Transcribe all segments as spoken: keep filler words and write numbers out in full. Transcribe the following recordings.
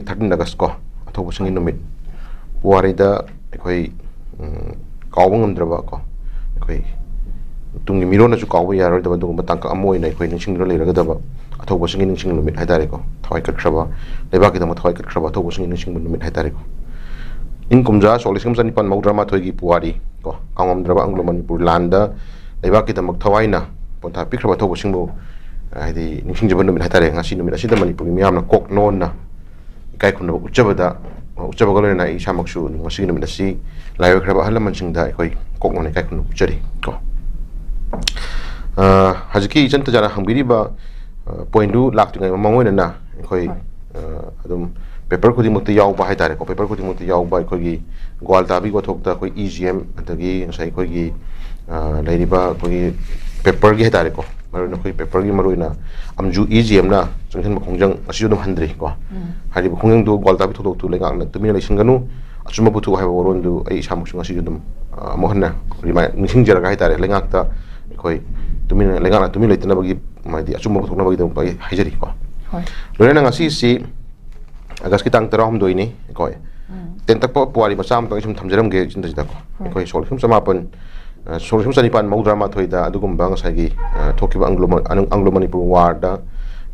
Thirteen ꯑꯥꯒꯁ ꯀꯣ, ꯑꯊꯧꯕꯁꯤꯡꯒꯤ ꯅꯨꯃꯤꯠ꯫ ꯄꯨꯋꯥꯔꯤꯗ ꯑꯩꯈꯣꯏ, ꯎꯝ, ꯀꯥꯎꯕ ꯉꯝꯗ꯭ꯔꯕ ꯀꯣ, ꯑꯩꯈꯣꯏ ꯇꯨꯡꯒꯤ ꯃꯤꯔꯣꯟꯅꯁꯨ ꯀꯥꯎꯕ ꯌꯥꯔꯣꯏꯗꯕ ꯑꯗꯨꯒꯨꯝꯕ ꯇꯥꯡꯀꯛ ꯑꯃ ꯑꯣꯏꯅ ꯑꯩꯈꯣꯏ ꯅꯤꯡꯁꯤꯡꯗꯨꯅ ꯂꯩꯔꯒꯗꯕ ꯑꯊꯧꯕꯁꯤꯡꯒꯤ ꯅꯤꯡꯁꯤꯡ ꯅꯨꯃꯤꯠ ꯍꯥꯏꯇꯥꯔꯦꯀꯣ, ꯊꯋꯥꯏ ꯀꯠꯈ꯭ꯔꯕ, ꯂꯩꯕꯥꯛꯀꯤꯗꯃꯛ ꯊꯋꯥꯏ ꯀꯠꯈ꯭ꯔꯕ ꯑꯊꯧꯕꯁꯤꯡꯒꯤ ꯅꯤꯡꯁꯤꯡꯕ ꯅꯨꯃꯤꯠ ꯍꯥꯏꯇꯥꯔꯦꯀꯣ꯫ ꯏꯪ ꯀꯨꯝꯖꯥ ꯁꯣꯛ ꯂꯤꯁꯤꯡ ꯑꯃ ꯆꯅꯤꯄꯥꯟ ꯃꯧꯗ꯭ꯔꯥ ꯃꯥꯊꯣꯏꯒꯤ ꯄꯨꯋꯥꯔꯤ ꯀꯣ, ꯀꯥꯎꯉꯝꯗ꯭ꯔꯕ ꯑꯪꯒ꯭ꯂꯣ ꯃꯅꯤꯄꯨꯔ ꯂꯥꯟꯗ ꯂꯩꯕꯥꯛꯀꯤꯗꯃꯛ ꯊꯋꯥꯏꯅ ꯄꯣꯟꯊꯥ ꯄꯤꯈ꯭ꯔꯕ ꯑꯊꯧꯕꯁꯤꯡꯕꯨ, ꯍꯥꯏꯗꯤ, ꯅꯤꯡꯁꯤꯡꯖꯕ ꯅꯨꯃꯤꯠ ꯍꯥꯏꯇꯥꯔꯦ꯫ ꯉꯁꯤ ꯅꯨꯃꯤꯠ ꯑꯁꯤꯗ ꯃꯅꯤꯄꯨꯔꯒꯤ ꯃꯤꯌꯥꯝꯅ ꯀꯣꯛ ꯅꯣꯟꯅ ꯏꯀꯥꯏ ꯈꯨꯝꯅꯕ ꯎꯠꯆꯕꯗ, ꯎꯠꯆꯕꯒ ꯂꯣꯏꯅꯅ ꯑꯩ ꯏꯁꯥꯃꯛꯁꯨ ꯉꯁꯤꯒꯤ ꯅꯨꯃꯤꯠ ꯑꯁꯤ ꯂꯥꯏ ꯑꯣꯏꯈ꯭ꯔꯕ ꯑꯍꯜ ꯂꯃꯟꯁꯤꯡꯗ ꯑꯩꯈꯣꯏ ꯀꯣꯛ ꯅꯣꯟꯅ ꯏꯀꯥꯏ ꯈꯨꯝꯅꯕ ꯎꯠꯆꯔꯤ ꯀꯣ꯫ ꯑ, ꯍꯧꯖꯤꯛꯀꯤ ꯏꯆꯟ ꯇꯟꯖꯥꯅ ꯍꯪꯕꯤꯔꯤꯕ, ꯑ, ꯄꯣꯏꯟꯗꯨ ꯂꯥꯛꯇ꯭ꯔꯤꯉꯩ ꯃꯃꯥꯡ ꯑꯣꯏꯅꯅ ꯑꯩꯈꯣꯏ, ꯍꯣꯏ꯫ ꯑ, ꯑꯗꯨꯝ ꯄꯦꯄꯔ ꯈꯨꯗꯤꯡꯃꯛꯇ ꯌꯥꯎꯕ ꯍꯥꯏꯇꯥꯔꯦꯀꯣ, ꯄꯦꯄꯔ ꯈꯨꯗꯤꯡꯃꯛꯇ ꯌꯥꯎꯕ ꯑꯩꯈꯣꯏꯒꯤ ꯒ꯭ꯋꯥꯜ ꯇꯥꯕꯒꯤ ꯋꯥꯊꯣꯛꯇ ꯑꯩꯈꯣꯏ ꯏ ꯖꯤ ꯑꯦꯝ, ꯑꯗꯒꯤ ꯉꯁꯥꯏ ꯑꯩꯈꯣꯏꯒꯤ, ꯑ, ꯂꯩꯔꯤꯕ ꯑꯩꯈꯣꯏꯒꯤ ꯄꯦꯄꯔꯒꯤ ꯍꯥꯏꯇꯥꯔꯦꯀꯣ, ꯃꯔꯨꯑꯣꯏꯅ ꯑꯩꯈꯣꯏ ꯄꯦꯄꯔꯒꯤ ꯃꯔꯨꯑꯣꯏꯅ ꯑꯝꯖꯨ ꯏ ꯖꯤ ꯑꯦꯝꯅ ꯆꯪꯁꯤꯟꯕ ꯈꯣꯡꯖꯪ ꯑꯁꯤꯁꯨ ꯑꯗꯨꯝ ꯍꯟꯗ꯭ꯔꯤ ꯀꯣ꯫ ꯎꯝ꯫ ꯍꯥꯏꯔꯤꯕ ꯈꯣꯡꯖꯪꯗꯨ, ꯒ꯭ꯋꯥꯜ ꯇꯥꯕꯒꯤ ꯊꯧꯗꯣꯛꯇꯨ ꯂꯩꯉꯥꯛꯅ ꯇꯨꯃꯤꯟꯅ ꯂꯩꯁꯤꯟꯒꯅꯨ, ꯑꯆꯨꯝꯕ ꯄꯨꯊꯣꯛꯎ ꯍꯥꯏꯕ ꯋꯥꯔꯣꯜꯗꯨ ꯑꯩ ꯏꯁꯥꯃꯛꯁꯨ ꯉꯁꯤꯁꯨ ꯑꯗꯨꯝ, ꯑ, ꯑꯃꯨꯛ ꯍꯟꯅ remind, ꯅꯤꯡꯁꯤꯡꯖꯔꯒ ꯍꯥꯏꯇꯥꯔꯦ, ꯂꯩꯉꯥꯛꯇ ꯑꯩꯈꯣꯏ ꯇꯨꯃꯤꯟꯅ, ꯂꯩꯉꯥꯛꯅ ꯇꯨꯃꯤꯟ ꯂꯩꯇꯅꯕꯒꯤ, ꯍꯥꯏꯗꯤ ꯑꯆꯨꯝꯕ ꯄꯨꯊꯣꯛꯅꯕꯒꯤꯗꯃꯛꯇ ꯑꯩ ꯍꯥꯏꯖꯔꯤꯀꯣ꯫ ꯍꯣꯏ꯫ ꯂꯣꯏꯅꯅ ꯉꯁꯤꯁꯤ ꯑꯥꯒꯁꯀꯤ ꯇꯥꯡ ꯇꯔꯥꯍꯨꯝꯗꯣꯏꯅꯤ ꯀꯣ꯫ ꯎꯝ꯫ ꯇꯦꯟꯇꯛꯄ ꯄꯨꯋꯥꯔꯤ ꯃꯆꯥ ꯑꯃꯇꯪ ꯑꯩ ꯁꯨꯝ ꯊꯝꯖꯔꯝꯒꯦ ꯏꯆꯟ ꯇꯟꯖꯥꯗꯀꯣ꯫ ꯍꯣꯏ꯫ ꯑꯩꯈꯣꯏ ꯁꯣꯛ ꯂꯤꯁꯤꯡ ꯆꯃꯥꯄꯟ, ꯑ, ꯁꯣꯛ ꯂꯤꯁꯤꯡ ꯆꯅꯤꯄꯥꯟ ꯃꯧꯗ꯭ꯔꯥ ꯃꯥꯊꯣꯏꯗ ꯑꯗꯨꯒꯨꯝꯕ ꯉꯁꯥꯏꯒꯤ, ꯑ, ꯊꯣꯛꯈꯤꯕ ꯑꯪꯒ꯭ꯂꯣ ꯃ-, ꯑꯪ-, ꯑꯪꯒ꯭ꯂꯣ ꯃꯅꯤꯄꯨꯔ ꯋꯥꯔꯗ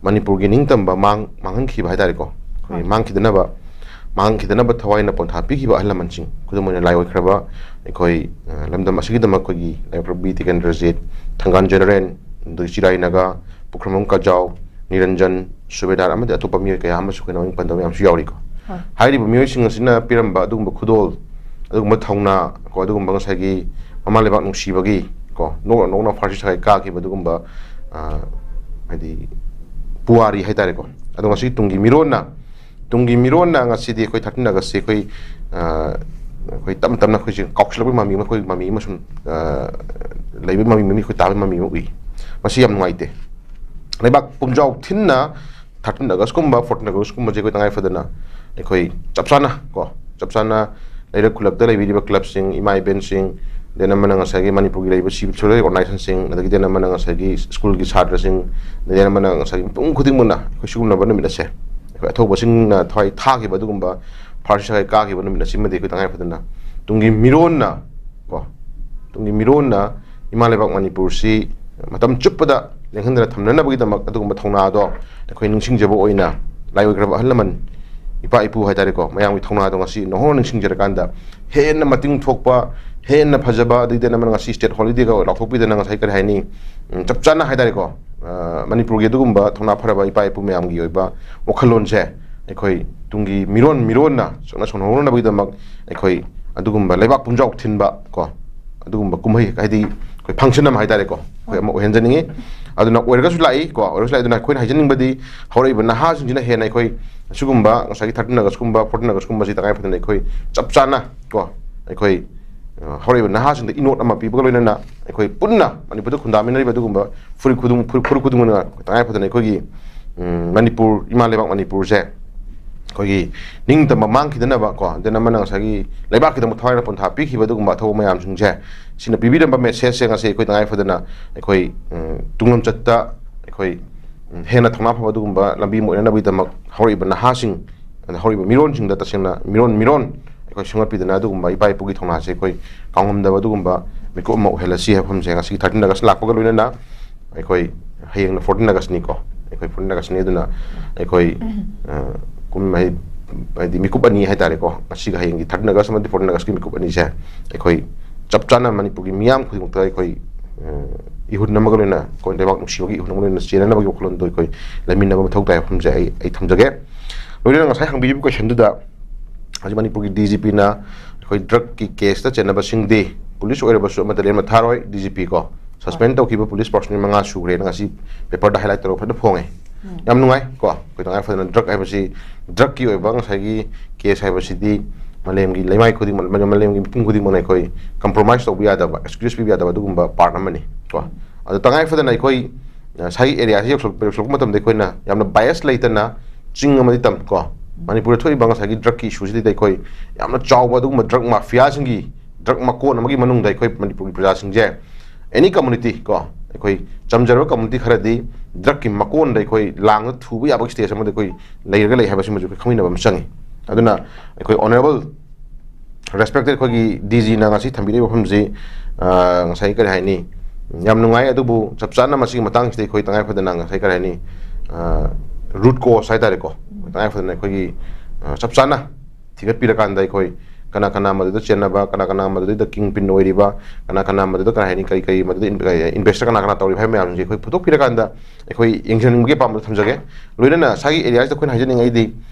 ꯃꯅꯤꯄꯨꯔꯒꯤ ꯅꯤꯡꯇꯝꯕ ꯃꯥꯡ-, ꯃꯥꯡꯍꯟꯈꯤꯕ ꯍꯥꯏꯇꯥꯔꯦꯀꯣ꯫ ꯑꯩꯈꯣꯏ ꯍꯣꯏ꯫ ꯃꯥꯡꯈꯤꯗꯅꯕ, ꯃꯥꯡꯈꯤꯗꯅꯕ ꯊꯋꯥꯏꯅ ꯄꯣꯟꯊꯥ ꯄꯤꯈꯤꯕ ꯑꯍꯜ ꯂꯃꯟꯁꯤꯡ, ꯈꯨꯗꯝ ꯑꯣꯏꯅ ꯂꯥꯏ ꯑꯣꯏꯈ꯭ꯔꯕ ꯑꯩꯈꯣꯏ, ꯑ, ꯂꯝꯗꯝ ꯑꯁꯤꯒꯤꯗꯃꯛ ꯑꯩꯈꯣꯏꯒꯤ ꯂꯥꯏ ꯑꯣꯏꯈ꯭ꯔꯕ ꯕꯤ ꯇꯤꯀꯦꯟꯗ꯭ꯔꯖꯤꯠ, ꯊꯪꯒꯥꯜ ꯖꯦꯅꯔꯦꯜ, ꯑꯗꯨ ꯆꯤꯔꯥꯏ ꯅꯥꯒꯥ, ꯄꯨꯈ꯭ꯔꯝꯕꯝ ꯀꯖꯥꯎ, ꯅꯤꯔꯟꯖꯟ, ꯁꯨꯕꯦꯗꯥꯔ ꯑꯃꯗꯤ ꯑꯇꯣꯞꯄ ꯃꯤꯑꯣꯏ ꯀꯌꯥ ꯑꯃꯁꯨ ꯑꯩꯈꯣꯏꯅ ꯃꯃꯤꯡ ꯄꯟꯗꯕ ꯃꯌꯥꯝꯁꯨ ꯌꯥꯎꯔꯤꯀꯣ꯫ ꯍꯣꯏ꯫ ꯍꯥꯏꯔꯤꯕ ꯃꯤꯑꯣꯏꯁꯤꯡ ꯑꯁꯤꯅ ꯄꯤꯔꯝꯕ ꯑꯗꯨꯒꯨꯝꯕ ꯈꯨꯗꯣꯜ, ꯑꯗꯨꯒꯨꯝꯕ ꯊꯧꯅꯥ ꯀꯣ, ꯑꯗꯨꯒꯨꯝꯕ ꯉꯁꯥꯏꯒꯤ ꯃꯃꯥ ꯂꯩꯕꯥꯛ ꯅꯨꯡꯁꯤꯕꯒꯤ ꯀꯣ, ꯅꯣꯛꯅ ꯅꯣꯛꯅ ꯐꯥꯔꯁꯤ ꯁꯥꯒꯩ ꯀꯥꯈꯤꯕ ꯑꯗꯨꯒꯨꯝꯕ, ꯑ, ꯍꯥꯏꯗꯤ ꯄꯨꯋꯥꯔꯤ ꯍꯥꯏꯇꯥꯔꯦꯀꯣ꯫ ꯑꯗꯣ ꯉꯁꯤ ꯇꯨꯡꯒꯤ ꯃꯤꯔꯣꯟꯅ, ꯇꯨꯡꯒꯤ ꯃꯤꯔꯣꯟꯅ ꯉꯁꯤꯗꯤ ꯑꯩꯈꯣꯏ ꯊꯥꯔꯇꯤꯟ ꯑꯥꯒꯁꯁꯦ ꯑꯩꯈꯣꯏ, ꯑ, ꯑꯩꯈꯣꯏ ꯇꯞꯅ ꯇꯞꯅ ꯑꯩꯈꯣꯏꯁꯦ ꯀꯥꯎꯁꯤꯜꯂꯛꯄꯒꯤ ꯃꯃꯤ ꯑꯃ, ꯑꯩꯈꯣꯏ ꯃꯃꯤ ꯑꯃ ꯁꯨꯝ, ꯑ, ꯂꯩꯕꯒꯤ ꯃꯃꯤ ꯑꯃ, ꯑꯩꯈꯣꯏ ꯇꯥꯕꯒꯤ ꯃꯃꯤ ꯑꯃ ꯎꯏ꯫ ꯃꯁꯤ ꯌꯥꯝ ꯅꯨꯡꯉꯥꯏꯇꯦ꯫ ꯂꯩꯕꯥꯛ ꯄꯨꯝꯖꯥꯎ ꯊꯤꯟꯅ ꯊꯥꯔꯇꯤꯟ ꯑꯥꯒꯁꯀꯨꯝꯕ, ꯐꯣꯔꯇꯤꯟ ꯑꯥꯒꯁꯀꯨꯝꯕꯁꯦ ꯑꯩꯈꯣꯏ ꯇꯉꯥꯏ ꯐꯗꯅ ꯑꯩꯈꯣꯏ ꯆꯞ ꯆꯥꯅ ꯀꯣ, ꯆꯞ ꯆꯥꯅ ꯂꯩꯔꯛ ꯈꯨꯜꯂꯛꯇ ꯂꯩꯕꯤꯔꯤꯕ ꯀ꯭ꯂꯕꯁꯤꯡ, ꯏꯃꯥ ꯏꯕꯦꯟꯁꯤꯡ, then ꯑꯃꯅ ꯉꯁꯥꯏꯒꯤ ꯃꯅꯤꯄꯨꯔꯒꯤ ꯂꯩꯔꯤꯕ civil society organizationꯁꯤꯡ, ꯑꯗꯒꯤ then ꯑꯃꯅ ꯉꯁꯥꯏꯒꯤ ꯁ꯭ꯀꯨꯜꯒꯤ ꯁꯥꯇ꯭ꯔꯁꯤꯡ, then ꯑꯃꯅ ꯉꯁꯥꯏꯒꯤ ꯃꯤꯄꯨꯝ ꯈꯨꯗꯤꯡꯃꯛꯅ ꯑꯩꯈꯣꯏ ꯁꯤꯒꯨꯝꯂꯕ ꯅꯨꯃꯤꯠ ꯑꯁꯦ ꯑꯩꯈꯣꯏ ꯑꯊꯧꯕꯁꯤꯡꯅ ꯊꯋꯥꯏ ꯊꯥꯈꯤꯕ ꯑꯗꯨꯒꯨꯝꯕ ꯐꯥꯔꯁꯤ ꯁꯒꯥꯏ ꯀꯥꯈꯤꯕ ꯅꯨꯃꯤꯠ ꯑꯁꯤꯃꯗꯤ ꯑꯩꯈꯣꯏ ꯇꯉꯥꯏ ꯐꯗꯅ ꯇꯨꯡꯒꯤ ꯃꯤꯔꯣꯟꯅ ꯀꯣ, ꯇꯨꯡꯒꯤ ꯃꯤꯔꯣꯟꯅ ꯏꯃꯥ ꯂꯩꯕꯥꯛ ꯃꯅꯤꯄꯨꯔꯁꯤ ꯃꯇꯝ ꯆꯨꯞꯄꯗ ꯂꯦꯡꯍꯟꯗꯅ ꯊꯝꯅꯅꯕꯒꯤꯗꯃꯛ ꯑꯗꯨꯒꯨꯝꯕ ꯊꯧꯅꯥꯗꯣ ꯑꯩꯈꯣꯏ ꯅꯤꯡꯁꯤꯡꯖꯕ ꯑꯣꯏꯅ ꯂꯥꯏ ꯑꯣꯏꯈ꯭ꯔꯕ ꯑꯍꯜ ꯂꯃꯟ, ꯏꯄꯥ ꯏꯄꯨ ꯍꯥꯏꯇꯥꯔꯦꯀꯣ, ꯃꯌꯥꯝꯒꯤ ꯊꯧꯅꯥꯗꯣ ꯉꯁꯤ ꯅꯧꯍꯧꯅ ꯅꯤꯡꯁꯤꯡꯖꯔꯀꯥꯟꯗ ꯍꯦꯟꯅ ꯃꯇꯤꯡ ꯊꯣꯛꯄ, ꯍꯦꯟꯅ ꯐꯖꯕ, ꯑꯗꯨꯗꯩꯗ ꯅꯝꯕꯅ ꯉꯁꯤ state holidayꯒ ꯂꯥꯎꯊꯣꯛꯄꯤꯗꯅ ꯉꯁꯥꯏ ꯀꯔꯤ ꯍꯥꯏꯅꯤ, ꯎꯝ, ꯆꯞ ꯆꯥꯅ ꯍꯥꯏꯇꯥꯔꯦꯀꯣ, ꯑ, ꯃꯅꯤꯄꯨꯔꯒꯤ ꯑꯗꯨꯒꯨꯝꯕ ꯊꯧꯅꯥ ꯐꯔꯕ ꯏꯄꯥ ꯏꯄꯨ ꯃꯌꯥꯝꯒꯤ ꯑꯣꯏꯕ ꯋꯥꯈꯜꯂꯣꯟꯁꯦ ꯑꯩꯈꯣꯏ ꯇꯨꯡꯒꯤ ꯃꯤꯔꯣꯟ ꯃꯤꯔꯣꯟꯅ ꯁꯣꯛꯅ ꯁꯣꯟꯍꯧꯅꯅꯕꯒꯤꯗꯃꯛ ꯑꯩꯈꯣꯏ ꯑꯗꯨꯒꯨꯝꯕ ꯂꯩꯕꯥꯛ ꯄꯨꯝꯖꯥꯎ ꯊꯤꯟꯕ ꯀꯣ, ꯑꯗꯨꯒꯨꯝꯕ ꯀꯨꯝꯍꯩ ꯍꯥꯏꯗꯤ ꯑꯩꯈꯣꯏ function ꯑꯃ ꯍꯥꯏꯇꯥꯔꯦꯀꯣ, ꯑꯩꯈꯣꯏ ꯑꯃ ꯑꯣꯏꯍꯟꯖꯅꯤꯡꯉꯤ꯫ ꯑꯗꯨꯅ ꯑꯣꯏꯔꯒꯁꯨ ꯂꯥꯛꯏ ꯀꯣ, ꯑꯣꯏꯔꯒꯁꯨ ꯂꯥꯛꯏ꯫ ꯑꯗꯨꯅ ꯑꯩꯈꯣꯏꯅ ꯍꯥꯏꯖꯅꯤꯡꯕꯗꯤ ꯍꯧꯔꯛꯏꯕ ꯅꯍꯥꯁꯤꯡꯁꯤꯅ ꯍꯦꯟꯅ ꯑꯩꯈꯣꯏ ꯑꯁꯤꯒꯨꯝꯕ ꯉꯁꯥꯏꯒꯤ thirteen Augustꯀꯨꯝꯕ fourteen Augustꯀꯨꯝꯕꯁꯤ ꯇꯉꯥꯏ ꯐꯗꯅ ꯑꯩꯈꯣꯏ ꯆꯞ ꯆꯥꯅ ꯀꯣ, ꯑꯩꯈꯣꯏ, ꯑ, ꯍꯧꯔꯛꯏꯕ ꯅꯍꯥꯁꯤꯡꯗ ꯏꯅꯣꯠ ꯑꯃ ꯄꯤꯕꯒ ꯂꯣꯏꯅꯅ ꯑꯩꯈꯣꯏ ꯄꯨꯟꯅ ꯃꯅꯤꯄꯨꯔꯗ ꯈꯨꯟꯗꯥꯃꯤꯟꯅꯔꯤꯕ ꯑꯗꯨꯒꯨꯝꯕ ꯐꯨꯔꯨꯞ ꯈꯨꯗꯤꯡ-, ꯐꯨꯔꯨꯞ, ꯐꯨꯔꯨꯞ ꯈꯨꯗꯤꯡꯃꯛꯅ ꯇꯉꯥꯏ ꯐꯗꯅ ꯑꯩꯈꯣꯏꯒꯤ, ꯎꯝ, ꯃꯅꯤꯄꯨꯔ, ꯏꯃꯥ ꯂꯩꯕꯥꯛ ꯃꯅꯤꯄꯨꯔꯁꯦ ꯑꯩꯈꯣꯏꯒꯤ ꯅꯤꯡꯇꯝꯕ ꯃꯥꯡꯈꯤꯗꯅꯕ ꯀꯣ, then ꯑꯃꯅ ꯉꯁꯥꯏꯒꯤ ꯂꯩꯕꯥꯛꯀꯤꯗꯃꯛ ꯊꯋꯥꯏ ꯄꯣꯟꯊꯥ ꯄꯤꯈꯤꯕ ꯑꯗꯨꯒꯨꯝꯕ ꯑꯊꯧꯕ ꯃꯌꯥꯝꯁꯤꯡꯁꯦ, ꯁꯤꯅ ꯄꯤꯕꯤꯔꯝꯕ messageꯁꯦ ꯉꯁꯤ ꯑꯩꯈꯣꯏ ꯇꯉꯥꯏ ꯐꯗꯅ ꯑꯩꯈꯣꯏ, ꯎꯝ, ꯇꯨꯡꯂꯝꯆꯠꯇ ꯑꯩꯈꯣꯏ, ꯎꯝ, ꯍꯦꯟꯅ ꯊꯧꯅꯥ ꯐꯕ ꯑꯗꯨꯒꯨꯝꯕ ꯂꯝꯕꯤ ꯑꯃ ꯑꯣꯏꯅꯅꯕꯒꯤꯗꯃꯛ ꯍꯧꯔꯛꯏꯕ ꯅꯍꯥꯁꯤꯡ, ꯑꯗ ꯍꯧꯔꯛꯏꯕ ꯃꯤꯔꯣꯟꯁꯤꯡꯗ ꯇꯁꯦꯡꯅ ꯃꯤꯔꯣꯟ ꯃꯤꯔꯣꯟ ꯑꯩꯈꯣꯏ ꯁꯦꯝꯒꯠꯄꯤꯗꯅ ꯑꯗꯨꯒꯨꯝꯕ ꯏꯄꯥ ꯏꯄꯨꯒꯤ ꯊꯧꯅꯥꯁꯦ ꯑꯩꯈꯣꯏ ꯀꯥꯎꯉꯝꯗꯕ ꯑꯗꯨꯒꯨꯝꯕ ꯃꯤꯀꯨꯞ ꯑꯃ ꯑꯣꯏꯍꯜꯂꯁꯤ ꯍꯥꯏꯕ ꯋꯥꯐꯝꯁꯦ ꯉꯁꯤꯒꯤ thirteen August ꯂꯥꯛꯄꯒ ꯂꯣꯏꯅꯅ ꯑꯩꯈꯣꯏ ꯍꯌꯦꯡꯅ fourteen Augustꯅꯤꯀꯣ, ꯑꯩꯈꯣꯏ fourteen Augustꯅꯤ꯫ ꯑꯗꯨꯅ ꯑꯩꯈꯣꯏ, ꯑ, ꯀꯨꯝ-, ꯍꯥꯏ-, ꯍꯥꯏꯗꯤ ꯃꯤꯀꯨꯞ ꯑꯅꯤ ꯍꯥꯏꯇꯥꯔꯦꯀꯣ, ꯉꯁꯤꯒ ꯍꯌꯦꯡꯒꯤ thirteen August ꯑꯃꯗꯤ fourteen Augustꯀꯤ ꯃꯤꯀꯨꯞ ꯑꯅꯤꯁꯦ ꯑꯩꯈꯣꯏ ꯆꯞ ꯆꯥꯅ ꯃꯅꯤꯄꯨꯔꯒꯤ ꯃꯤꯌꯥꯝ ꯈꯨꯗꯤꯡꯃꯛꯇ ꯑꯩꯈꯣꯏ, ꯑ, ꯏꯍꯨꯟ ꯑꯃꯒ ꯂꯣꯏꯅꯅ, ꯑꯩꯈꯣꯏ ꯂꯩꯕꯥꯛ ꯅꯨꯡꯁꯤꯕꯒꯤ ꯏꯍꯨꯟ ꯑꯃꯒ ꯂꯣꯏꯅꯅ ꯆꯦꯟꯅꯅꯕꯒꯤ ꯋꯥꯈꯜꯂꯣꯟꯗꯣ ꯑꯩꯈꯣꯏ ꯂꯩꯃꯤꯟꯅꯕ ꯃꯊꯧ ꯇꯥꯏ ꯍꯥꯏꯕ ꯋꯥꯐꯝꯁꯦ ꯑꯩ, ꯑꯩ ꯊꯝꯖꯒꯦ꯫ ꯂꯣꯏꯅꯅ ꯉꯁꯥꯏ ꯍꯪꯕꯤꯔꯤꯕ questionꯗꯨꯗ ꯍꯧꯖꯤꯛ ꯃꯅꯤꯄꯨꯔꯒꯤ DGPꯅ ꯑꯩꯈꯣꯏ drugꯀꯤ caseꯇ ꯆꯦꯟꯅꯕꯁꯤꯡꯗꯤ police ꯑꯣꯏꯔꯕꯁꯨ ꯑꯃꯠꯇ ꯂꯦꯝꯅ ꯊꯥꯔꯣꯏ꯫ DGP ꯀꯣ, suspend ꯇꯧꯈꯤꯕ police personnel ꯃꯉꯥ ꯁꯨꯈ꯭ꯔꯦꯅ ꯉꯁꯤ paperꯗ highlight ꯇꯧꯔꯒ ꯐꯖꯅ ꯐꯣꯡꯉꯦ꯫ ꯎꯝ꯫ ꯌꯥꯝ ꯅꯨꯡꯉꯥꯏ ꯀꯣ, ꯑꯩꯈꯣꯏ ꯇꯉꯥꯏ ꯐꯗꯅ drug ꯍꯥꯏꯕꯁꯤ, drugꯀꯤ ꯑꯣꯏꯕ ꯉꯁꯥꯏꯒꯤ case ꯍꯥꯏꯕꯁꯤꯗꯤ ꯃꯥꯂꯦꯝꯒꯤ ꯂꯩꯃꯥꯏ ꯈꯨꯗꯤꯡꯃꯛ, ꯃꯥꯂꯦꯝꯒꯤ ꯃꯤꯄꯨꯝ ꯈꯨꯗꯤꯡꯃꯛꯅ ꯑꯩꯈꯣꯏ compromise ꯇꯧꯕ ꯌꯥꯗꯕ, excuse ꯄꯤꯕ ꯌꯥꯗꯕ ꯑꯗꯨꯒꯨꯝꯕ part ꯑꯃꯅꯤ ꯀꯣ꯫ ꯑꯗꯣ ꯇꯉꯥꯏ ꯐꯗꯅ ꯑꯩꯈꯣꯏ ꯉꯁꯥꯏꯒꯤ areaꯁꯤ ꯌꯧꯁꯤꯜꯂꯛꯄ, ꯌꯧꯁꯤꯜꯂꯛꯄ ꯃꯇꯝꯗ ꯑꯩꯈꯣꯏꯅ ꯌꯥꯝꯅ bias ꯂꯩꯇꯅ ꯆꯤꯡ ꯑꯃꯗꯤ ꯇꯝ ꯀꯣ, ꯃꯅꯤꯄꯨꯔꯗ ꯊꯣꯛꯏꯕ ꯉꯁꯥꯏꯒꯤ drugꯀꯤ issueꯁꯤꯗꯩꯗ ꯑꯩꯈꯣꯏ ꯌꯥꯝꯅ ꯆꯥꯎꯕ ꯑꯗꯨꯒꯨꯝꯕ drug mafiaꯁꯤꯡꯒꯤ drug ꯃꯀꯣꯟ ꯑꯃꯒꯤ ꯃꯅꯨꯡꯗ ꯑꯩꯈꯣꯏ ꯃꯅꯤꯄꯨꯔꯒꯤ ꯄ꯭ꯔꯖꯥꯁꯤꯡꯁꯦ, any community ꯀꯣ, ꯑꯩꯈꯣꯏ ꯆꯝꯖꯔꯕ ꯀꯝꯃꯨꯅꯤꯇꯤ ꯈꯔꯗꯤ ꯗ꯭ꯔꯛꯀꯤ ꯃꯀꯣꯟꯗ ꯑꯩꯈꯣꯏ ꯂꯥꯡꯗ ꯊꯨꯕ ꯌꯥꯕꯒꯤ ꯁ꯭ꯇꯦꯖ ꯑꯃꯗ ꯑꯩꯈꯣꯏ ꯂꯩꯔꯒ ꯂꯩ ꯍꯥꯏꯕꯁꯤꯃꯁꯨ ꯑꯩꯈꯣꯏ ꯈꯪꯃꯤꯟꯅꯕ ꯑꯃ ꯆꯪꯉꯤ꯫ ꯑꯗꯨꯅ ꯑꯩꯈꯣꯏ ꯑꯣꯅꯔꯦꯕꯜ ꯔꯦꯁꯄꯦꯛꯇꯦꯠ ꯑꯩꯈꯣꯏꯒꯤ ꯗꯤ ꯖꯤꯅ ꯉꯁꯤ ꯊꯝꯕꯤꯔꯤꯕ ꯋꯥꯐꯝꯁꯤ, ꯑ, ꯉꯁꯥꯏ ꯀꯔꯤ ꯍꯥꯏꯅꯤ, ꯌꯥꯝ ꯅꯨꯡꯉꯥꯏ꯫ ꯑꯗꯨꯕꯨ ꯆꯞ ꯆꯥꯅ ꯃꯁꯤꯒꯤ ꯃꯇꯥꯡꯁꯤꯗ ꯑꯩꯈꯣꯏ ꯇꯉꯥꯏ ꯐꯗꯅ ꯉꯁꯥꯏ ꯀꯔꯤ ꯍꯥꯏꯅꯤ, ꯔꯨꯠ ꯀꯣꯁ ꯍꯥꯏꯇꯥꯔꯦꯀꯣ, ꯇꯉꯥꯏ ꯐꯗꯅ ꯑꯩꯈꯣꯏꯒꯤ, ꯑ, ꯆꯞ ꯆꯥꯅ ꯊꯤꯒꯠꯄꯤꯔꯀꯥꯟꯗ ꯑꯩꯈꯣꯏ ꯀꯅꯥ ꯀꯅꯥ ꯃꯗꯨꯗ ꯆꯦꯟꯅꯕ, ꯀꯅꯥ ꯀꯅꯥ ꯃꯗꯨꯗꯩꯗ ꯀꯤꯡ ꯄꯤꯟ ꯑꯣꯏꯔꯤꯕ, ꯀꯅꯥ ꯀꯅꯥ ꯃꯗꯨꯗ ꯀꯔꯤ ꯍꯥꯏꯅꯤ, ꯀꯔꯤ ꯀꯔꯤ ꯃꯗꯨꯗ ꯏꯟꯚꯦꯁꯇꯔ ꯀꯅꯥ ꯀꯅꯥ ꯇꯧꯔꯤꯕ ꯍꯥꯏꯕ ꯃꯌꯥꯝꯁꯦ ꯑꯩꯈꯣꯏ ꯄꯨꯊꯣꯛꯄꯤꯔꯀꯥꯟꯗ ꯑꯩꯈꯣꯏ ꯌꯦꯡꯁꯤꯟꯅꯤꯡꯕꯒꯤ ꯑꯄꯥꯝꯕꯗꯣ ꯊꯝꯖꯒꯦ꯫ ꯂꯣꯏꯅꯅ ꯁꯥꯒꯤ ꯑꯦꯔꯤꯌꯥꯁꯤꯗ ꯑꯩꯈꯣꯏꯅ ꯍꯥꯏꯖꯅꯤꯡꯉꯩꯗꯤ,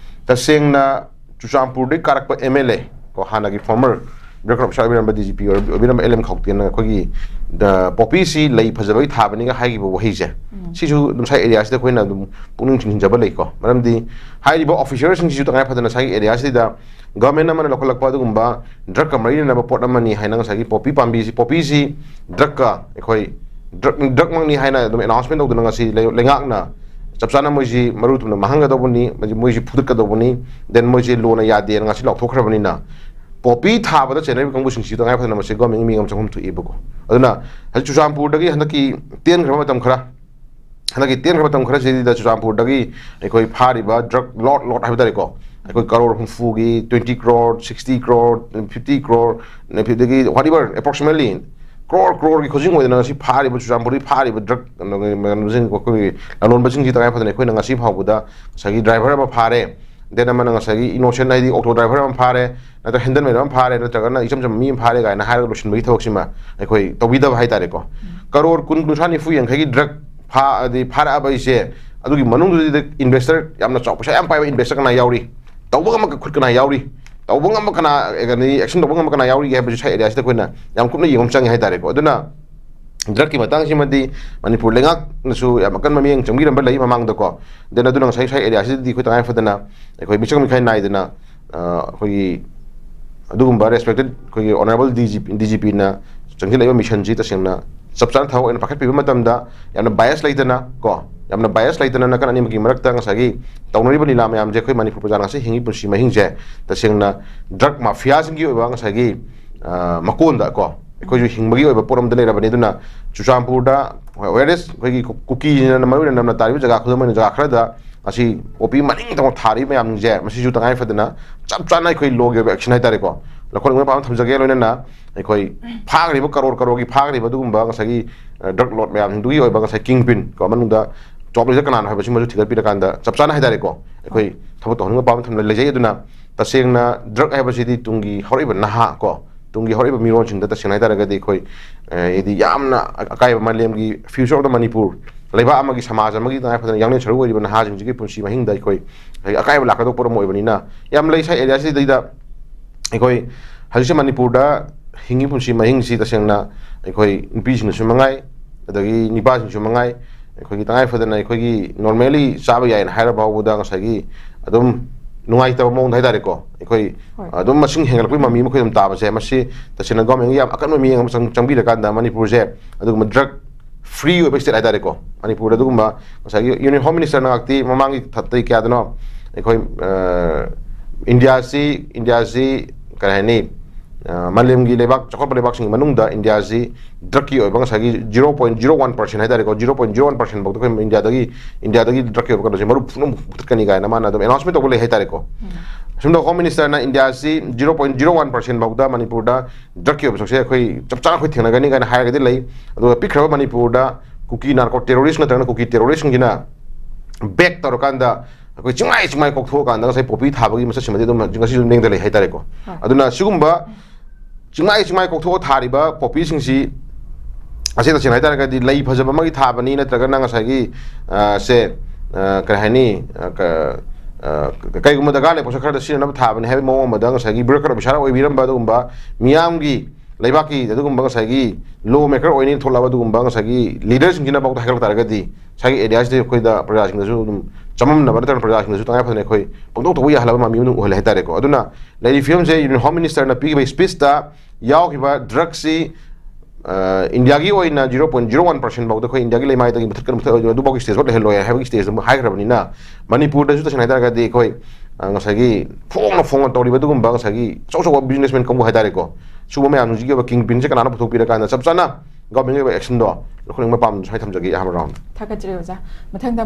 ꯇꯁꯦꯡꯅ ꯆꯨꯔꯆꯥꯟꯄꯨꯔꯗꯒꯤ ꯀꯥꯔꯛꯄ ꯑꯦꯝ ꯑꯦꯜ ꯑꯦ ꯀꯣ, ꯍꯥꯟꯅꯒꯤ ꯐꯣꯔꯃꯔ ꯗꯤꯔꯦꯛꯇꯔ ꯑꯣꯐ ꯑꯣꯏꯕꯤꯔꯝꯕ ꯗꯤ ꯖꯤ ꯄꯤ ꯑꯣꯏꯕꯤꯔꯝꯕ ꯑꯦꯜ ꯑꯦꯝ ꯈꯧꯇꯦꯟꯅ ꯑꯩꯈꯣꯏꯒꯤ ꯗ ꯄꯣꯄꯤꯁꯤ ꯂꯩ ꯐꯖꯕꯒꯤ ꯊꯥꯕꯅꯤꯒ ꯍꯥꯏꯈꯤꯕ ꯋꯥꯍꯩꯁꯦ, ꯁꯤꯁꯨ ꯑꯗꯨꯝ ꯁꯥꯏ ꯑꯦꯔꯤꯌꯥꯁꯤꯗ ꯑꯩꯈꯣꯏꯅ ꯑꯗꯨꯝ ꯄꯨꯛꯅꯤꯡ ꯆꯤꯡꯁꯤꯟꯖꯕ ꯂꯩꯀꯣ꯫ ꯃꯔꯝꯗꯤ ꯍꯥꯏꯔꯤꯕ ꯑꯣꯐꯤꯁꯔꯁꯤꯡꯁꯤꯁꯨ ꯇꯉꯥꯏ ꯐꯗꯅ ꯁꯥꯏ ꯑꯦꯔꯤꯌꯥꯁꯤꯗ ꯒꯚꯔꯟꯃꯦꯟ ꯑꯃꯅ ꯂꯧꯈꯠꯂꯛꯄ ꯑꯗꯨꯒꯨꯝꯕ ꯗ꯭ꯔꯒꯀ ꯃꯔꯤ ꯂꯩꯅꯕ ꯄꯣꯠ ꯑꯃꯅꯤ ꯍꯥꯏꯅ ꯉꯁꯥꯏꯒꯤ ꯄꯣꯄꯤ ꯄꯥꯝꯕꯤꯁꯤ, ꯄꯣꯄꯤꯁꯤ ꯗ꯭ꯔꯒꯀ ꯑꯩꯈꯣꯏ ꯗ꯭ꯔꯒ, ꯗ꯭ꯔꯒꯃꯛꯅꯤ ꯍꯥꯏꯅ ꯑꯗꯨꯝ ꯑꯦꯅꯥꯎꯟꯁꯃꯦꯟ ꯇꯧꯗꯨꯅ ꯉꯁꯤ ꯂꯩ-, ꯂꯩꯉꯥꯛꯅ ꯆꯞ ꯆꯥꯅ ꯃꯣꯏꯁꯤ ꯃꯔꯨ ꯊꯨꯅ ꯃꯥꯡꯍꯟꯒꯗꯧꯕꯅꯤ, ꯃꯁꯤ ꯃꯣꯏꯁꯤ ꯐꯨꯗꯠꯀꯗꯧꯕꯅꯤ, ꯗꯦꯟ ꯃꯣꯏꯁꯤ ꯂꯣꯅ ꯌꯥꯗꯦꯅ ꯉꯁꯤ ꯂꯥꯎꯊꯣꯛꯈ꯭ꯔꯕꯅꯤꯅ, ꯄꯣꯄꯤ ꯊꯥꯕꯗ ꯆꯦꯟꯅꯔꯤꯕ ꯀꯥꯡꯕꯨꯁꯤꯡꯁꯤ ꯇꯉꯥꯏ ꯐꯗꯅ ꯃꯁꯤ ꯒꯣꯔꯃꯦꯟꯒꯤ ꯃꯤ ꯑꯃ ꯆꯪꯐꯝ ꯊꯣꯛꯏꯕꯀꯣ꯫ ꯑꯗꯨꯅ ꯍꯧꯖꯤꯛ ꯆꯨꯔꯆꯥꯟꯄꯨꯔꯗꯒꯤ ꯍꯟꯗꯛꯀꯤ ꯇꯦꯟꯈ꯭ꯔꯕ ꯃꯇꯝ ꯈꯔ, ꯍꯟꯗꯛꯀꯤ ꯇꯦꯟꯈ꯭ꯔꯕ ꯃꯇꯝ ꯈꯔꯁꯤꯗ ꯆꯨꯔꯆꯥꯟꯄꯨꯔꯗꯒꯤ ꯑꯩꯈꯣꯏ ꯐꯥꯔꯤꯕ ꯗ꯭ꯔꯒ ꯂꯣꯠ ꯂꯣꯠ ꯍꯥꯏꯕ ꯇꯥꯔꯦꯀꯣ, ꯑꯩꯈꯣꯏ crore ꯍꯨꯝꯐꯨꯒꯤ, twenty crore, sixty crore, fifty crore, ꯑꯗꯒꯤ whatever, approximately ꯀ꯭ꯔꯣꯔ ꯀ꯭ꯔꯣꯔꯒꯤ ꯈꯨꯖꯤꯡ ꯑꯣꯏꯗꯅ ꯉꯁꯤ ꯐꯥꯔꯤꯕ ꯆꯨꯔꯆꯥꯟꯄꯨꯔꯗꯒꯤ ꯐꯥꯔꯤꯕ ꯗ꯭ꯔꯒ ꯀꯩꯅꯣꯁꯤꯡ, ꯑꯩꯈꯣꯏꯒꯤ ꯂꯂꯣꯟꯕꯁꯤꯡꯁꯤ ꯇꯉꯥꯏ ꯐꯗꯅ ꯑꯩꯈꯣꯏꯅ ꯉꯁꯤ ꯐꯥꯎꯕꯗ ꯉꯁꯥꯏꯒꯤ ꯗ꯭ꯔꯥꯏꯚꯔ ꯑꯃ ꯐꯥꯔꯦ, ꯗꯦꯟ ꯑꯃꯅ ꯉꯁꯥꯏꯒꯤ ꯏꯅꯣꯁꯦꯟ ꯍꯥꯏꯗꯤ ꯑꯣꯇꯣ ꯗ꯭ꯔꯥꯏꯚꯔ ꯑꯃ ꯐꯥꯔꯦ, ꯅꯠꯇ꯭ꯔꯒ ꯍꯦꯟꯗꯜꯃꯦꯟ ꯑꯃ ꯐꯥꯔꯦ, ꯅꯠꯇ꯭ꯔꯒꯅ ꯏꯆꯝ ꯆꯝꯕ ꯃꯤ ꯑꯃ ꯐꯥꯔꯦ ꯀꯥꯏꯅ ꯍꯥꯏꯔꯒ ꯂꯣꯏꯁꯤꯟꯕꯒꯤ ꯊꯕꯛꯁꯤꯃ ꯑꯩꯈꯣꯏ ꯇꯧꯕꯤꯗꯕ ꯍꯥꯏꯇꯥꯔꯦꯀꯣ꯫ ꯀꯔꯣꯔ ꯀꯨꯟ, ꯀꯨꯟꯊ꯭ꯔꯥ, ꯅꯤꯐꯨ, ꯌꯥꯡꯈꯩꯒꯤ ꯗ꯭ꯔꯒ ꯐꯥ-, ꯍꯥꯏꯗꯤ ꯐꯥꯔꯛꯑꯕ ꯑꯩꯁꯦ, ꯑꯗꯨꯒꯤ ꯃꯅꯨꯡꯗꯨꯗ ꯏꯟꯚꯦꯁꯇꯔ ꯌꯥꯝꯅ ꯆꯥꯎ, ꯄꯩꯁꯥ ꯌꯥꯝ ꯄꯥꯏꯕ ꯏꯟꯚꯦꯁꯇꯔ ꯀꯅꯥ ꯌꯥꯎꯔꯤ, ꯇꯧꯕ ꯉꯝꯕ ꯈꯨꯠ ꯀꯅꯥ ꯌꯥꯎꯔꯤ, ꯇꯧꯕ ꯉꯝꯕ ꯀꯅꯥ, ꯑꯦꯛꯁꯟ ꯇꯧꯕ ꯉꯝꯕ ꯀꯅꯥ ꯌꯥꯎꯔꯤꯒꯦ ꯍꯥꯏꯕꯁꯤ ꯁꯥꯏ ꯑꯦꯔꯤꯌꯥꯁꯤꯗ ꯑꯩꯈꯣꯏꯅ ꯌꯥꯝ ꯀꯨꯞꯅ ꯌꯦꯡꯕ ꯑꯃ ꯆꯪꯉꯦ ꯍꯥꯏꯇꯥꯔꯦꯀꯣ꯫ ꯑꯗꯨꯅ ꯗ꯭ꯔꯒꯀꯤ ꯃꯇꯥꯡꯁꯤꯃꯗꯤ ꯃꯅꯤꯄꯨꯔ ꯂꯩꯉꯥꯛꯅꯁꯨ ꯌꯥꯝ ꯑꯀꯟꯕ ꯃꯤꯠꯌꯦꯡ ꯆꯪꯕꯤꯔꯝꯕ ꯂꯩ ꯃꯃꯥꯡꯗꯀꯣ꯫ ꯗꯦꯟ ꯑꯗꯨꯅ ꯉꯁꯥꯏ ꯁ꯭ꯋꯥꯏ ꯑꯦꯔꯤꯌꯥꯁꯤꯗꯗꯤ ꯑꯩꯈꯣꯏ ꯇꯉꯥꯏ ꯐꯗꯅ ꯑꯩꯈꯣꯏ ꯃꯤꯆꯪ ꯃꯤꯈꯥꯏ ꯅꯥꯏꯗꯅ, ꯑ, ꯑꯩꯈꯣꯏꯒꯤ ꯑꯗꯨꯒꯨꯝꯕ ꯔꯦꯁꯄꯦꯛꯇꯦꯠ ꯑꯩꯈꯣꯏꯒꯤ ꯑꯣꯅꯔꯦꯕꯜ ꯗꯤ ꯖꯤ ꯄꯤ, ꯗꯤ ꯖꯤ ꯄꯤꯅ ꯆꯪꯁꯤꯜꯂꯛꯏꯕ ꯃꯤꯁꯟꯁꯤ ꯇꯁꯦꯡꯅ ꯆꯞ ꯆꯥꯅ ꯊꯕꯛ ꯑꯣꯏꯅ ꯄꯥꯏꯈꯠꯄꯤꯕ ꯃꯇꯝꯗ ꯌꯥꯝꯅ ꯕꯥꯏꯁ ꯂꯩꯇꯅ ꯀꯣ, ꯌꯥꯝꯅ ꯕꯥꯏꯁ ꯂꯩꯇꯅ ꯅꯥꯀꯟ ꯑꯅꯤꯃꯛꯀꯤ ꯃꯔꯛꯇ ꯉꯁꯥꯏꯒꯤ ꯇꯧꯅꯔꯤꯕ ꯂꯤꯂꯥ ꯃꯌꯥꯝꯁꯦ ꯑꯩꯈꯣꯏ ꯃꯅꯤꯄꯨꯔ ꯄ꯭ꯔꯖꯥꯅ ꯉꯁꯤ ꯍꯤꯡꯉꯤ ꯄꯨꯟꯁꯤ ꯃꯍꯤꯡꯁꯦ ꯇꯁꯦꯡꯅ ꯗ꯭ꯔꯒ ꯃꯥꯐꯤꯌꯥꯁꯤꯡꯒꯤ ꯑꯣꯏꯕ ꯉꯁꯥꯏꯒꯤ, ꯑ, ꯃꯀꯣꯟꯗ ꯀꯣ, ꯑꯩꯈꯣꯏꯁꯨ ꯍꯤꯡꯕꯒꯤ ꯑꯣꯏꯕ ꯄꯣꯠ ꯑꯃꯗ ꯂꯩꯔꯕꯅꯤ꯫ ꯑꯗꯨꯅ ꯆꯨꯔꯆꯥꯟꯄꯨꯔꯗ, whereas ꯑꯩꯈꯣꯏꯒꯤ ꯀꯨ-, ꯀꯨꯀꯤꯁꯤꯡꯅ ꯃꯔꯨ ꯑꯣꯏꯅ ꯅꯝꯅ ꯇꯥꯔꯤꯕ ꯖꯒꯥ, ꯈꯨꯗꯝ ꯑꯣꯏꯅ ꯖꯒꯥ ꯈꯔꯗ ꯉꯁꯤ ꯄꯣꯄꯤ ꯃꯅꯤꯡ ꯇꯝꯅ ꯊꯥꯔꯤꯕ ꯃꯌꯥꯝꯁꯤꯡꯁꯦ, ꯃꯁꯤꯁꯨ ꯇꯉꯥꯏ ꯐꯗꯅ ꯆꯞ ꯆꯥꯅ ꯑꯩꯈꯣꯏ ꯂꯣꯒꯤ ꯑꯣꯏꯕ action ꯍꯥꯏꯇꯥꯔꯦꯀꯣ, ꯂꯧꯈꯠꯅꯤꯡꯕ ꯄꯥꯝꯕ ꯊꯝꯖꯒꯦ꯫ ꯂꯣꯏꯅꯅ ꯑꯩꯈꯣꯏ ꯐꯥꯈ꯭ꯔꯤꯕ ꯀꯔꯣꯔ ꯀꯔꯣꯔꯒꯤ ꯐꯥꯈ꯭ꯔꯤꯕ ꯑꯗꯨꯒꯨꯝꯕ ꯉꯁꯥꯏꯒꯤ, ꯑ, drug lord ꯃꯌꯥꯝꯁꯤꯡꯗꯨꯒꯤ ꯑꯣꯏꯕ ꯉꯁꯥꯏ kingpin ꯀꯣ, ꯃꯅꯨꯡꯗ top leader ꯀꯅꯥꯅꯣ ꯍꯥꯏꯕꯁꯤꯃꯁꯨ ꯊꯤꯒꯠꯄꯤꯔꯀꯥꯟꯗ ꯆꯞ ꯆꯥꯅ ꯍꯥꯏꯇꯥꯔꯦꯀꯣ, ꯑꯩꯈꯣꯏ ꯊꯕꯛ ꯇꯧꯍꯟꯅꯤꯡꯕ ꯄꯥꯝꯕ ꯊꯝ-, ꯂꯩꯖꯩ꯫ ꯑꯗꯨꯅ ꯇꯁꯦꯡꯅ drug ꯍꯥꯏꯕꯁꯤꯗꯤ ꯇꯨꯡꯒꯤ ꯍꯧꯔꯛꯏꯕ ꯅꯍꯥ ꯀꯣ, ꯇꯨꯡꯒꯤ ꯍꯧꯔꯛꯏꯕ ꯃꯤꯔꯣꯟꯁꯤꯡꯗ ꯇꯁꯦꯡꯅ ꯍꯥꯏꯇꯥꯔꯒꯗꯤ ꯑꯩꯈꯣꯏ, ꯑ, ꯍꯥꯏꯗꯤ ꯌꯥꯝꯅ ꯑꯀꯥꯏꯕ, ꯃꯥꯂꯦꯝꯒꯤ future of the ꯃꯅꯤꯄꯨꯔ, ꯂꯩꯕꯥꯛ ꯑꯃꯒꯤ, ꯁꯃꯥꯖ ꯑꯃꯒꯤ ꯇꯉꯥꯏ ꯐꯗꯅ ꯌꯥꯡꯂꯦꯟ ꯁꯔꯨꯛ ꯑꯣꯏꯔꯤꯕ ꯅꯍꯥꯁꯤꯡꯁꯤꯒꯤ ꯄꯨꯟꯁꯤ ꯃꯍꯤꯡꯗ ꯑꯩꯈꯣꯏ ꯉꯁꯥꯏꯒꯤ ꯑꯀꯥꯏꯕ ꯂꯥꯛꯀꯗꯧꯕ ꯄꯣꯠ ꯑꯃ ꯑꯣꯏꯕꯅꯤꯅ ꯌꯥꯝ ꯂꯩ ꯁꯥꯏ area ꯁꯤꯗꯩꯗ꯫ ꯑꯩꯈꯣꯏ ꯍꯧꯖꯤꯛꯁꯦ ꯃꯅꯤꯄꯨꯔꯗ ꯍꯤꯡꯉꯤ ꯄꯨꯟꯁꯤ ꯃꯍꯤꯡꯁꯤ ꯇꯁꯦꯡꯅ ꯑꯩꯈꯣꯏ ꯅꯨꯄꯤꯁꯤꯡꯅꯁꯨ ꯃꯉꯥꯏ, ꯑꯗꯒꯤ ꯅꯨꯄꯥꯁꯤꯡꯁꯨ ꯃꯉꯥꯏ, ꯑꯩꯈꯣꯏꯒꯤ ꯇꯉꯥꯏ ꯐꯗꯅ ꯑꯩꯈꯣꯏꯒꯤ normally ꯆꯥꯕ ꯌꯥꯏꯅ ꯍꯥꯏꯔ ꯐꯥꯎꯕꯗ ꯉꯁꯥꯏꯒꯤ ꯑꯗꯨꯝ ꯅꯨꯡꯉꯥꯏꯇꯕ ꯃꯑꯣꯡꯗ ꯍꯥꯏꯇꯥꯔꯦꯀꯣ, ꯑꯩꯈꯣꯏ ꯍꯣꯏ꯫ ꯑꯗꯨꯝ ꯃꯁꯤꯡ ꯍꯦꯟꯒꯠꯂꯛꯄꯒꯤ ꯃꯃꯤ ꯑꯃ ꯑꯩꯈꯣꯏ ꯑꯗꯨꯝ ꯇꯥꯕꯁꯦ, ꯃꯁꯤ ꯇꯁꯦꯡꯅ government ꯀꯤ ꯌꯥꯝ ꯑꯀꯟꯕ ꯃꯤꯠꯌꯦꯡ ꯑꯃ ꯆꯪ-, ꯆꯪꯕꯤꯔꯀꯥꯟꯗ ꯃꯅꯤꯄꯨꯔꯁꯦ ꯑꯗꯨꯒꯨꯝꯕ drug free ꯑꯣꯏꯕ state ꯍꯥꯏꯇꯥꯔꯦꯀꯣ, ꯃꯅꯤꯄꯨꯔꯗ ꯑꯗꯨꯒꯨꯝꯕ ꯉꯁꯥꯏꯒꯤ Union Home Minister ꯅ ꯉꯥꯛꯇꯤ ꯃꯃꯥꯡꯒꯤ ꯊ-, ꯇꯔꯤꯛ ꯀꯌꯥꯗꯅꯣ ꯑꯩꯈꯣꯏ, ꯑ, ꯏꯟꯗꯤꯌꯥꯁꯤ, ꯏꯟꯗꯤꯌꯥꯁꯤ ꯀꯔꯤ ꯍꯥꯏꯅꯤ, ꯑ, ꯃꯥꯂꯦꯝꯒꯤ ꯂꯩꯕꯥꯛ, ꯆꯥꯎꯈꯠꯄ ꯂꯩꯕꯥꯛꯁꯤꯡꯒꯤ ꯃꯅꯨꯡꯗ ꯏꯟꯗꯤꯌꯥꯁꯤ drug ꯀꯤ ꯑꯣꯏꯕ ꯉꯁꯥꯏꯒꯤ zero point zero one percent ꯍꯥꯏꯇꯥꯔꯦꯀꯣ, zero point zero one percent ꯐꯥꯎꯗ ꯑꯩꯈꯣꯏ ꯏꯟꯗꯤꯌꯥꯗꯒꯤ, ꯏꯟꯗꯤꯌꯥꯗꯒꯤ drug ꯀꯤ ꯑꯣꯏꯕ ꯀꯩꯅꯣꯁꯦ ꯃꯔꯨꯞ ꯐꯨꯅ ꯃꯨꯊꯠꯀꯅꯤ ꯀꯥꯏꯅ ꯃꯥꯅ ꯑꯗꯨꯝ announcement ꯇꯧꯕ ꯂꯩ ꯍꯥꯏꯇꯥꯔꯦꯀꯣ꯫ ꯎꯝ꯫ ꯑꯁꯨꯝꯅ Home Minister ꯅ ꯏꯟꯗꯤꯌꯥꯁꯤ zero point zero one percent ꯐꯥꯎꯗ ꯃꯅꯤꯄꯨꯔꯗ drug ꯀꯤ ꯑꯣꯏꯕ ꯁꯔꯨꯛꯁꯦ ꯑꯩꯈꯣꯏ ꯆꯞ ꯆꯥꯅ ꯑꯩꯈꯣꯏ ꯊꯦꯡꯅꯒꯅꯤ ꯀꯥꯏꯅ ꯍꯥꯏꯔꯒꯗꯤ ꯂꯩ꯫ ꯑꯗꯨꯒ ꯄꯤꯛꯈ꯭ꯔꯕ ꯃꯅꯤꯄꯨꯔꯗ ꯀꯨꯀꯤ narco terrorist ꯅꯠꯇ꯭ꯔꯒꯅ ꯀꯨꯀꯤ terrorist ꯁꯤꯡꯁꯤꯅ back ꯇꯧꯔꯀꯥꯟꯗ ꯑꯩꯈꯣꯏ ꯆꯤꯡꯃꯥꯏ ꯆꯤꯡꯃꯥꯏ ꯀꯣꯛꯊꯣꯛꯑꯀꯥꯟꯗ ꯉꯁꯥꯏ ꯄꯣꯄꯤ ꯊꯥꯕꯒꯤ ꯃꯁꯛꯁꯤꯃꯗꯤ ꯑꯗꯨꯝ ꯉꯁꯤꯁꯨ ꯂꯦꯡꯗ ꯂꯩ ꯍꯥꯏꯇꯥꯔꯦꯀꯣ꯫ ꯍꯣꯏ꯫ ꯑꯗꯨꯅ ꯁꯤꯒꯨꯝꯕ ꯆꯤꯡꯃꯥꯏ ꯆꯤꯡꯃꯥꯏ ꯀꯣꯛꯊꯣꯛꯑ ꯊꯥꯔꯤꯕ ꯄꯣꯄꯤꯁꯤꯡꯁꯤ ꯑꯁꯤ ꯇꯁꯦꯡꯅ ꯍꯥꯏꯇꯥꯔꯒꯗꯤ ꯂꯩ ꯐꯖꯕ ꯑꯃꯒꯤ ꯊꯥꯕꯅꯤ, ꯅꯠꯇ꯭ꯔꯒꯅ ꯉꯁꯥꯏꯒꯤ, ꯑ, ꯁꯦ, ꯑ, ꯀꯔꯤ ꯍꯥꯏꯅꯤ, ꯑ, ꯀ-, ꯑ, ꯀꯩꯒꯨꯝꯕ ꯗꯔꯀꯥꯔ ꯂꯩꯕ ꯄꯣꯠꯁꯛ ꯈꯔꯗ ꯁꯤꯖꯤꯟꯅꯅꯕ ꯊꯥꯕꯅꯤ ꯍꯥꯏꯕꯒꯤ ꯃꯑꯣꯡ ꯑꯃꯗ ꯉꯁꯥꯏꯒꯤ bureaucrat officer ꯑꯣꯏꯕꯤꯔꯝꯕ ꯑꯗꯨꯒꯨꯝꯕ ꯃꯤꯌꯥꯝꯒꯤ, ꯂꯩꯕꯥꯛꯀꯤ ꯑꯗꯨꯒꯨꯝꯕ ꯉꯁꯥꯏꯒꯤ law maker ꯑꯣꯏꯅꯤ ꯊꯣꯛꯂꯛꯑꯕ ꯑꯗꯨꯒꯨꯝꯕ ꯉꯁꯥꯏꯒꯤ leader ꯁꯤꯡꯁꯤꯅꯐꯥꯎꯗ ꯍꯥꯏꯒꯠꯂꯛ ꯇꯥꯔꯒꯗꯤ ꯉꯁꯥꯏꯒꯤ area ꯁꯤꯗ ꯑꯩꯈꯣꯏꯗ ꯄ꯭ꯔꯖꯥꯁꯤꯡꯗꯁꯨ ꯑꯗꯨꯝ ꯆꯃꯝꯅꯕ ꯅꯠꯇ꯭ꯔꯒꯅ ꯄ꯭ꯔꯖꯥꯁꯤꯡꯗꯁꯨ ꯇꯉꯥꯏ ꯐꯗꯅ ꯑꯩꯈꯣꯏ ꯄꯪꯇꯧ ꯇꯧꯕ ꯌꯥꯍꯜꯂꯕ ꯃꯃꯤ ꯑꯃ ꯑꯗꯨꯝ ꯑꯣꯏꯍꯜꯂꯦ ꯍꯥꯏꯇꯥꯔꯦꯀꯣ꯫ ꯑꯗꯨꯅ ꯂꯩꯔꯤ ꯐꯤꯕꯝꯁꯦ Union Home Minister ꯅ ꯄꯤꯈꯤꯕ speech ꯇ ꯌꯥꯎꯈꯤꯕ drug ꯁꯤ, ꯑ, ꯏꯟꯗꯤꯌꯥꯒꯤ ꯑꯣꯏꯅ zero point zero one percent ꯐꯥꯎꯗ ꯑꯩꯈꯣꯏ ꯏꯟꯗꯤꯌꯥꯒꯤ ꯂꯩꯃꯥꯏꯗꯒꯤ ꯃꯨꯊꯠꯀꯅꯨ, ꯃꯨꯊꯠ-, ꯑꯗꯨꯐꯥꯎꯒꯤ stage ꯐꯥꯎ ꯂꯩꯍꯜꯂꯣꯏ ꯍꯥꯏꯕꯒꯤ stage ꯑꯃ ꯍꯥꯏꯈ꯭ꯔꯕꯅꯤꯅ, ꯃꯅꯤꯄꯨꯔꯗꯁꯨ ꯇꯁꯦꯡꯅ ꯍꯥꯏꯇꯥꯔꯒꯗꯤ ꯑꯩꯈꯣꯏ ꯑ, ꯉꯁꯥꯏꯒꯤ ꯐꯣꯡꯅ ꯐꯣꯡꯅ ꯇꯧꯔꯤꯕ ꯑꯗꯨꯒꯨꯝꯕ ꯉꯁꯥꯏꯒꯤ ꯑꯆꯧ ꯑꯆꯧꯕ businessman ꯀꯥꯡꯕꯨ ꯍꯥꯏꯇꯥꯔꯦꯀꯣ, ꯁꯤꯒꯨꯝꯕ ꯃꯌꯥꯝꯁꯤꯒꯤ ꯑꯣꯏꯕ kingpinꯁꯦ ꯀꯅꯥꯅ ꯄꯨꯊꯣꯛꯄꯤꯔꯀꯥꯟꯗ ꯆꯞ ꯆꯥꯅ governmentꯀꯤ ꯑꯣꯏꯕ actionꯗꯣ ꯂꯧꯈꯠꯅꯤꯡꯕ ꯄꯥꯝꯕꯗꯨ ꯁ꯭ꯋꯥꯏ ꯊꯝꯖꯒꯦ ꯑꯍꯥꯟꯕ round꯫ ꯊꯥꯒꯠꯆꯔꯤ ꯑꯣꯖꯥ꯫ ꯃꯊꯪꯗ